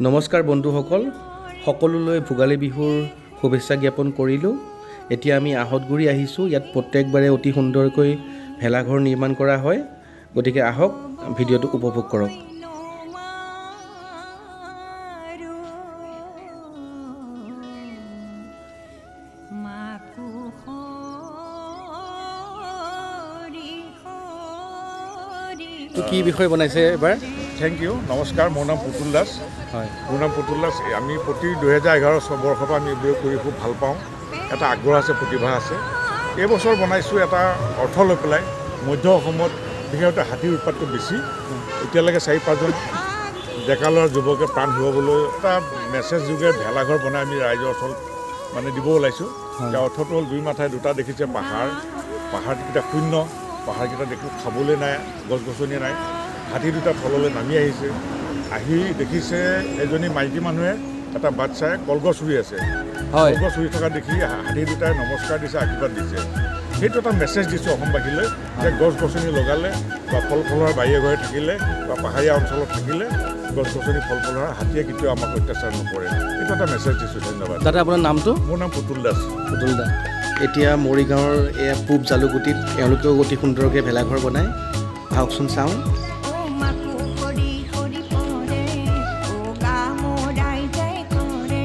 নমস্কাৰ বন্ধুসকল, সকলোলৈ ভোগালী বিহুৰ শুভেচ্ছা জ্ঞাপন কৰিলোঁ। এতিয়া আমি আহঁতগুৰি আহিছোঁ। ইয়াত প্ৰত্যেকবাৰে অতি সুন্দৰকৈ ভেলাঘৰ নিৰ্মাণ কৰা হয়। গতিকে আহক, ভিডিঅ'টো উপভোগ কৰক। কি বিষয় বনাইছে এবাৰ? Thank U, নমস্কাৰ। মোৰ নাম পুতুল দাস। মোৰ নাম পুতুল দাস। আমি প্ৰতি 2011 বৰ্ষৰ পৰা আমি এইবোৰ কৰি খুব ভাল পাওঁ। এটা আগ্ৰহ আছে, প্ৰতিভা আছে। এইবছৰ বনাইছোঁ এটা অৰ্থ লৈ পেলাই। মধ্য অসমত বিশেষকৈ হাতীৰ উৎপাতটো বেছি। এতিয়ালৈকে চাৰি পাঁচজন ডেকা ল'ৰা, যুৱকে প্ৰাণ হেৰুৱাবলৈ এটা মেছেজ যোগে ভেলাঘৰ বনাই আমি ৰাইজৰ ওচৰত মানে দিব ওলাইছোঁ। ইয়াৰ অৰ্থটো হ'ল, দুই মাথাই দুটা দেখিছে পাহাৰ। পাহাৰকেইটা শূন্য, পাহাৰকেইটা দেখো খাবলৈ নাই, গছ গছনি নাই। হাতী দুটা তললৈ নামি আহিছে। আহি দেখিছে এজনী মাইকী মানুহে এটা বাচ্ছাই কলগছ ৰুই আছে। কলগছ ৰুই থকা দেখি হাতী দুটাই নমস্কাৰ দিছে, আশীৰ্বাদ দিছে। সেইটো এটা মেছেজ দিছোঁ অসমবাসীলৈ যে গছ গছনি লগালে বা ফল ফলৰ বাৰীয়ে ঘৰে থাকিলে বা পাহাৰীয়া অঞ্চলত থাকিলে গছ গছনি, ফল ফলৰ হাতীয়ে কেতিয়াও আমাক অত্যাচাৰ নকৰে। এইটো এটা মেছেজ দিছোঁ। ধন্যবাদ। দাদা, আপোনাৰ নামটো? মোৰ নাম পুতুল দাস। পুতুল দা। এতিয়া মৰিগাঁৱৰ এয়া পূব জালুগুটিত এওঁলোকেও অতি সুন্দৰকৈ ভেলাঘৰ বনায়। আহকচোন চাওঁ। ও মাকো হৰি হৰি পৰে, ও গা মোৰাই যায় কৰে।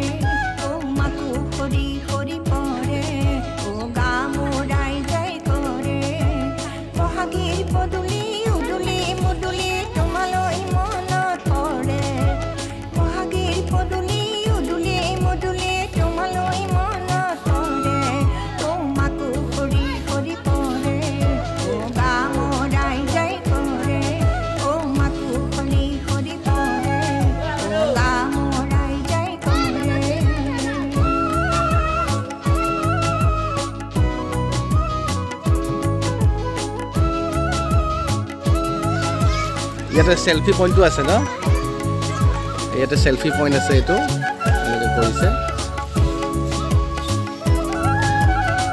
ও মাকো হৰি হৰি পৰে, ও গা মোৰাই যায় কৰে। বহাগীৰ পদূলি উদুলি মুদুলি তোমালৈ মনত পৰে। বহাগীৰ পদূলি উদুলি মুদুলি তোমালৈ মনত পৰে। ও মাকো হৰি হৰি পৰে, ও গা মোৰাই যায় কৰে। ও মাকো হৰি হৰি পৰে, ও গা মোৰাই যায় কৰে। ইয়াতে চেলফি পইণ্টটো আছে ন? ইয়াতে চেলফি পইণ্ট আছে, এইটো এনেকৈ কৰিছে।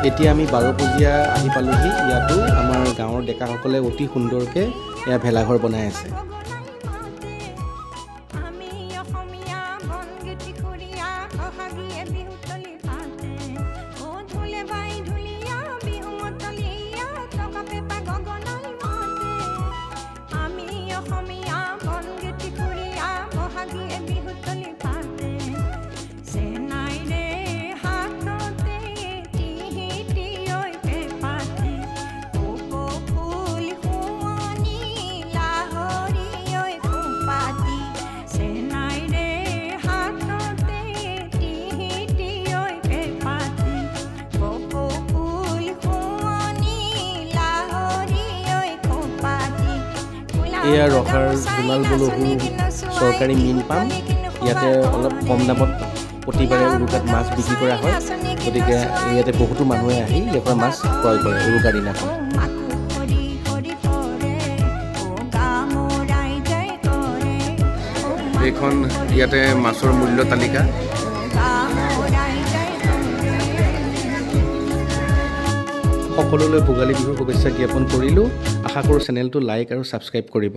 এতিয়া আমি বাৰপূজীয়া আহি পালোহি। ইয়াতো আমাৰ গাঁৱৰ ডেকাসকলে অতি সুন্দৰকৈ এয়া ভেলাঘৰ বনাই আছে। আমি অসমীয়া বনগীতি সুৰীয়া, বহাগীয়ে বিহুতলি পাতে। ও ঢোলে বাই ঢুলীয়া, বিহু মতলীয়া, টকা পেঁপা গগনাই মাতে। আমি অসমীয়া বনগীতি সুৰীয়া, বহাগীয়ে বিহুতলি পাতে। চেনাইৰে হাততে তিহিতি ঐ পেঁপাতে, কপৌ ফুল শুৱনি লাহৰি ঐ খোপাতি। চেনাইৰে হাততে তিহিতি ঐ পেঁপাতে, কপৌ ফুল শুৱনি লাহৰি ঐ খোপাতি। এয়া ৰহাৰ দুলাল বলহু চৰকাৰী মীন পাম। ইয়াতে অলপ কম দামত প্ৰতিবাৰে উৰুকাত মাছ বিক্ৰী কৰা হয়। গতিকে ইয়াতে বহুতো মানুহে আহি ইয়াৰ পৰা মাছ ক্ৰয় কৰে উৰুকাৰ দিনাখন। ও মাকো হৰি হৰি পৰে, ও গা মোৰাই যায় কৰে। ও এইখন ইয়াতে মাছৰ মূল্য তালিকা। গা মোৰাই যায় কৰে। সকলোলৈ ভোগালী বিহুৰ শুভেচ্ছা জ্ঞাপন কৰিলোঁ। আশা কৰোঁ চেনেলটো লাইক আৰু ছাবস্ক্ৰাইব কৰিব।